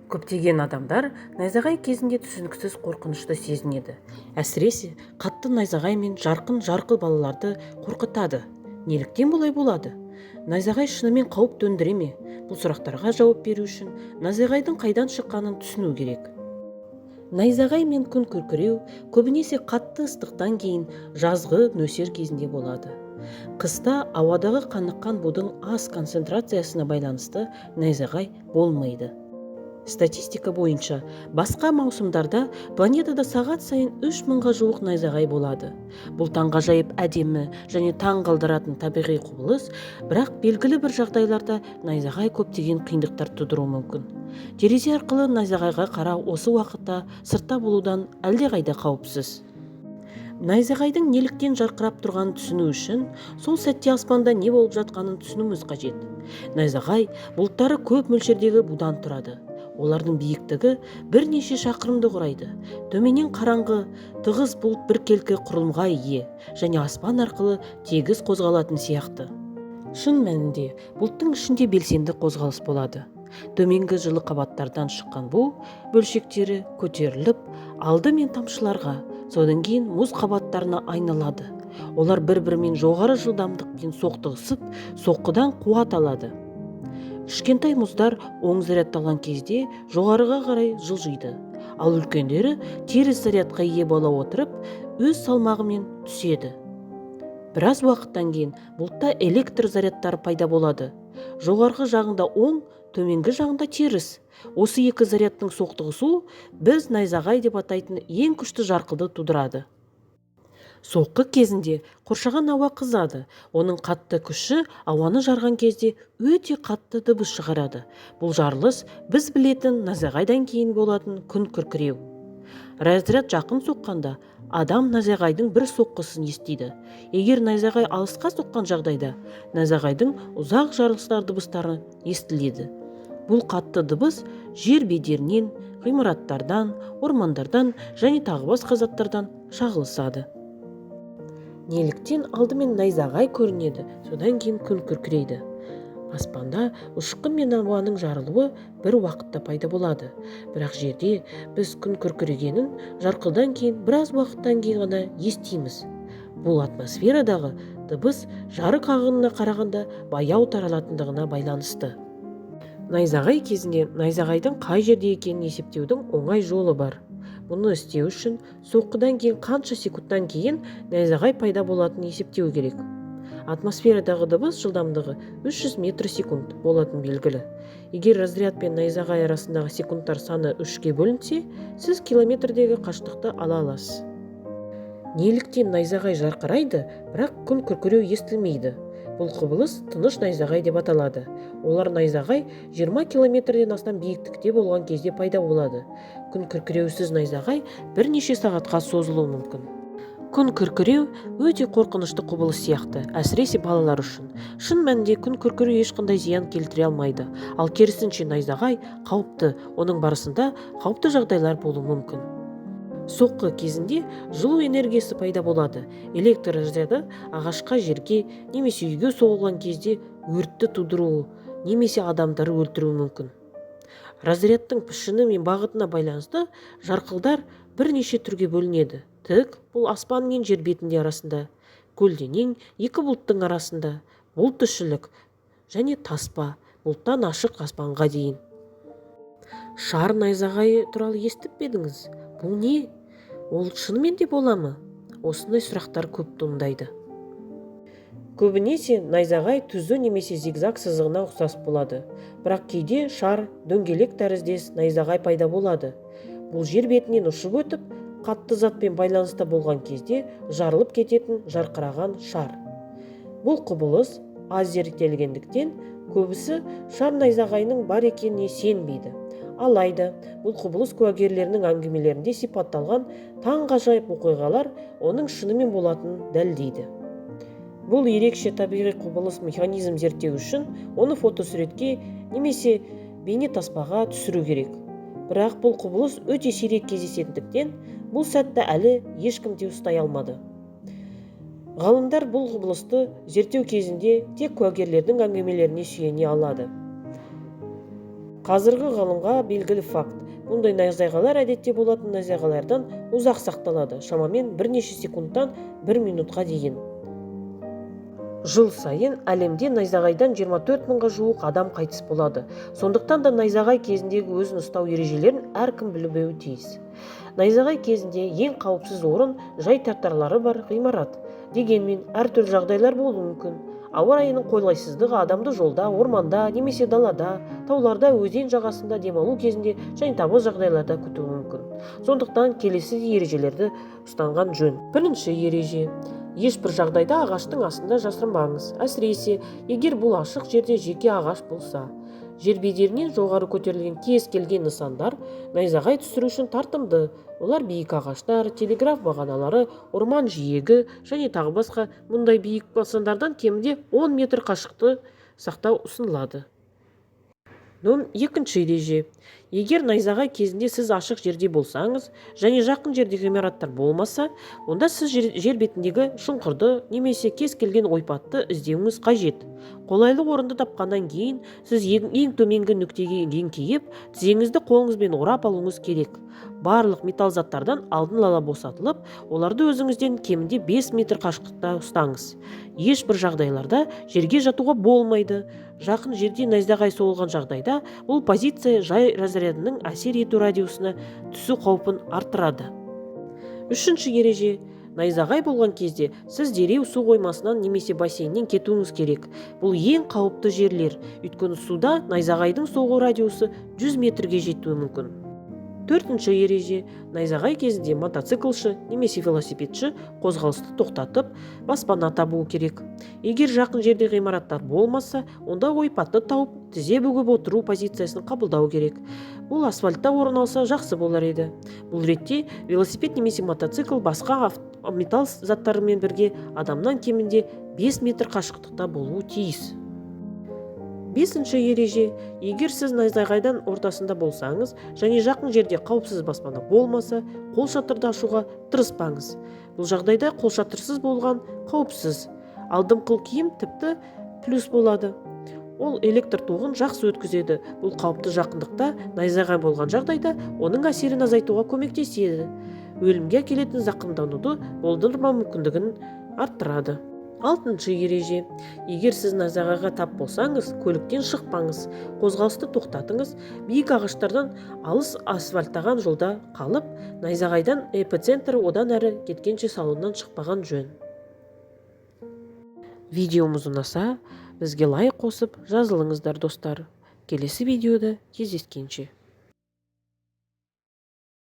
Көптеген адамдар найзағай кезінде түсініксіз қорқынышты сезінеді. Әсіресе қатты найзағай мен жарқын жарқыл балаларды қорқытады. Неліктен бұлай болады? Найзағай шынымен қауіп төндіре ме? Бұл сұрақтарға жауап беру үшін найзағайдың қайдан шыққанын түсіну керек. Найзағай мен күн күркіреу көбінесе қатты ыстықтан кейін, жазғы нөсер кезінде болады. Қыста ауадағы қаныққан будың аз концентрациясына байланысты найзағай болмайды. Статистика бойынша, басқа маусымдарда планетада сағат сайын 3000-ға жуық найзағай болады. Бұл таңғажайып әдемі және таңғалдыратын табиғи құбылыс, бірақ белгілі бір жағдайларда найзағай көптеген қиындықтар тудыруы мүмкін. Терезе арқылы найзағайға қарау осы уақытта сыртта болудан әлдеқайда қауіпсіз. Найзағайдың неліктен жарқырап тұрғанын түсіну үшін сол сәтте аспанда не болып жатқанын түсінуіміз қажет. Найзағай бұлттары көп мөлшердегі будан тұрады. Олардың биіктігі бірнеше шақырымды құрайды. Төменнен қараңғы, тығыз бұлт біркелкі құрылымға ие және аспан арқылы тегіс қозғалатын сияқты. Шын мәнінде бұлттың ішінде белсенді қозғалыс болады. Төменгі жылы қабаттардан шыққан бу бөлшектері көтеріліп, алдымен тамшыларға, содан кейін мұз қабаттарына айналады. Олар бір-бірімен жоғары жылдамдықпен соқтығысып, соққыдан қуат алады. Кішкентай мұздар оң зарядталған кезде жоғарыға қарай жылжиды, ал үлкендері теріс зарядқа ие бола отырып, өз салмағымен түседі. Біраз уақыттан кейін бұлтта электр зарядтары пайда болады: жоғарғы жағында оң, төменгі жағында теріс. Осы екі зарядтың соқтығысуы біз найзағай деп атайтын ең күшті жарқылды тудырады. Соққы кезінде қоршаған ауа қызады. Оның қатты күші ауаны жарған кезде өте қатты дыбыс шығарады. Бұл жарылыс біз білетін найзағайдан кейін болатын күн күркіреу. Разряд жақын соққанда, адам найзағайдың бір соққысын естиді. Егер найзағай алысқа соққан жағдайда, найзағайдың ұзақ жарылыстар дыбыстары естіледі. Бұл қатты дыбыс жер бедерінен, ғимараттардан, ормандардан және тағы басқа заттардан шағылысады. Неліктен алдымен найзағай көрінеді, содан кейін күн күркірейді? Аспанда ұшқын мен ауаның жарылуы бір уақытта пайда болады, бірақ жерде біз күн күркірегенін жарқылдан кейін біраз уақыттан кейін ғана естиміз. Бұл атмосферадағы дыбыс жарық ағынына қарағанда баяу таралатындығына байланысты. Найзағай кезінде найзағайдың қай жерде екенін есептеудің оңай жолы бар. Бұны істеу үшін соққыдан кейін қанша секундтан кейін найзағай пайда болатынын есептеу керек. Атмосферадағы дыбыс жылдамдығы 300 метр секунд болатын белгілі. Егер разряд пен найзағай арасындағы секундтар саны үшке бөлінсе, сіз километрдегі қашықтықты ала аласыз. Неліктен найзағай жарқырайды, бірақ күн күркіреу естілмейді? Бұл құбылыс тыныш найзағай деп аталады. Олар найзағай 20 километрден астам биіктікте болған кезде пайда болады. Күн күркіреусіз найзағай бірнеше сағатқа созылуы мүмкін. Күн күркіреу өте қорқынышты құбылыс сияқты, әсіресе балалар үшін. Шын мәнінде күн күркіреу ешқандай зиян келтіре алмайды, ал керісінше найзағай қауіпті, оның барысында қауіпті жағдайлар болуы мүмкін. Соққы кезінде жылу энергиясы пайда болады. Электр разряды ағашқа, жерге немесе үйге соғылған кезде өртті тудыруы немесе адамдарды өлтіруі мүмкін. Разрядтың пішіні мен бағытына байланысты жарқылдар бірнеше түрге бөлінеді: тік, бұл аспан мен жер бетінде арасында, көлденең, екі бұлттың арасында, бұлт ішілік және таспа, бұлттан ашық аспанға дейін. Шар найзағайы туралы естіп пе едіңіз? Бұл не? Ол шынымен де бола ма? Осындай сұрақтар көп туындайды. Көбінесе найзағай түзу немесе зигзаг сызығына ұқсас болады, бірақ кейде шар, дөңгелек тәріздес найзағай пайда болады. Бұл жер бетінен ұшып өтіп, қатты затпен байланыста болған кезде жарылып кететін жарқыраған шар. Бұл құбылыс аз зерттелгендіктен, көбісі шар найзағайының бар екеніне сенбейді. Алайда бұл құбылыс куәгерлерінің әңгімелерінде сипатталған таңғажайып оқиғалар оның шынымен болатынын дәлелдейді. Бұл ерекше табиғи құбылыс механизм зерттеу үшін оны фотосуретке немесе бейнетаспаға түсіру керек. Бірақ бұл құбылыс өте сирек кездесетіндіктен, бұл сәтті әлі ешкім де ұстай алмады. Ғалымдар бұл құбылысты зерттеу кезінде тек куәгерлердің әңгімелеріне сүйене алады. Қазіргі ғылымға белгілі факт: бұндай найзағайлар әдетте болатын найзағайлардан ұзақ сақталады, шамамен бірнеше секундтан бір минутқа дейін. Жыл сайын әлемде найзағайдан 24 мыңға жуық адам қайтыс болады. Сондықтан да найзағай кезіндегі өзін ұстау ережелерін әркім білуі тиіс. Найзағай кезінде ең қауіпсіз орын – жай тротуарлары бар ғимарат. Дегенмен әртүрлі жағдайлар болуы мүмкін. Ауа райының қолайсыздығы адамды жолда, орманда немесе далада, тауларда, өзен жағасында демалу кезінде және тағы жағдайларда күтуі мүмкін. Сондықтан келесі ережелерді ұстанған жөн. Бірінші ереже: ешбір жағдайда ағаштың астында жасырынбаңыз, әсіресе егер бұл ашық жерде жеке ағаш болса. Жер бедерінен жоғары көтерілген кез келген нысандар найзағай түсіру үшін тартымды. Олар биік ағаштар, телеграф бағаналары, орман жиегі және тағы басқа. Мұндай биік нысандардан кемінде 10 метр қашықты сақтау ұсынылады. Екінші ереже: егер найзағай кезінде сіз ашық жерде болсаңыз және жақын жерде ғимараттар болмаса, онда сіз жер бетіндегі шұңқырды немесе кез келген ойпатты іздеуіңіз қажет. Қолайлы орынды тапқаннан кейін сіз ең төменгі нүктеге еңкейіп, тізеңізді қолыңызбен орап алуыңыз керек. Барлық металл заттардан алдын ала босатылып, оларды өзіңізден кемінде 5 метр қашықтықта ұстаңыз. Ешбір жағдайларда жерге жатуға болмайды. Жақын жерде найзағай соғылған жағдайда бұл позиция жай разрядының әсер ету радиусына түсу қаупін арттырады. Үшінші ереже: найзағай болған кезде сіз дереу су қоймасынан немесе бассейннен кетуіңіз керек. Бұл ең қауіпті жерлер, өйткені суда найзағайдың соғу радиусы 100 метрге жетуі мүмкін. Төртінші ереже: найзағай кезінде мотоциклші немесе велосипедші қозғалысты тоқтатып, баспана табуы керек. Егер жақын жерде ғимараттар болмаса, онда ойпатты тауып, тізе бүгіп отыру позициясын қабылдау керек. Бұл асфальтта орын алса, жақсы болар еді. Бұл ретте велосипед немесе мотоцикл басқа металл заттарымен бірге адамнан кемінде 5 метр қашықтықта болуы тиіс. Бесінші ереже: егер сіз найзағайдан ортасында болсаңыз және жақын жерде қауіпсіз баспана болмаса, қолшатырды ашуға тырыспаңыз. Бұл жағдайда қолшатырсыз болған қауіпсіз, ал дымқыл киім тіпті плюс болады, ол электр тоғын жақсы өткізеді. Бұл қауіпті жақындықта найзағай болған жағдайда оның әсерін азайтуға көмектеседі, өлімге әкелетін зақымдануды болдырмау мүмкіндігін арттырады. Алтыншы ереже: егер сіз найзағайға тап болсаңыз, көліктен шықпаңыз, қозғалысты тоқтатыңыз. Биік ағаштардан алыс, асфальттаған жолда қалып, найзағайдан эпицентрі одан әрі кеткенше салоннан шықпаған жөн. Видеомыз ұнаса, бізге лайк қосып, жазылыңыздар, достар. Келесі видеода кездескенше!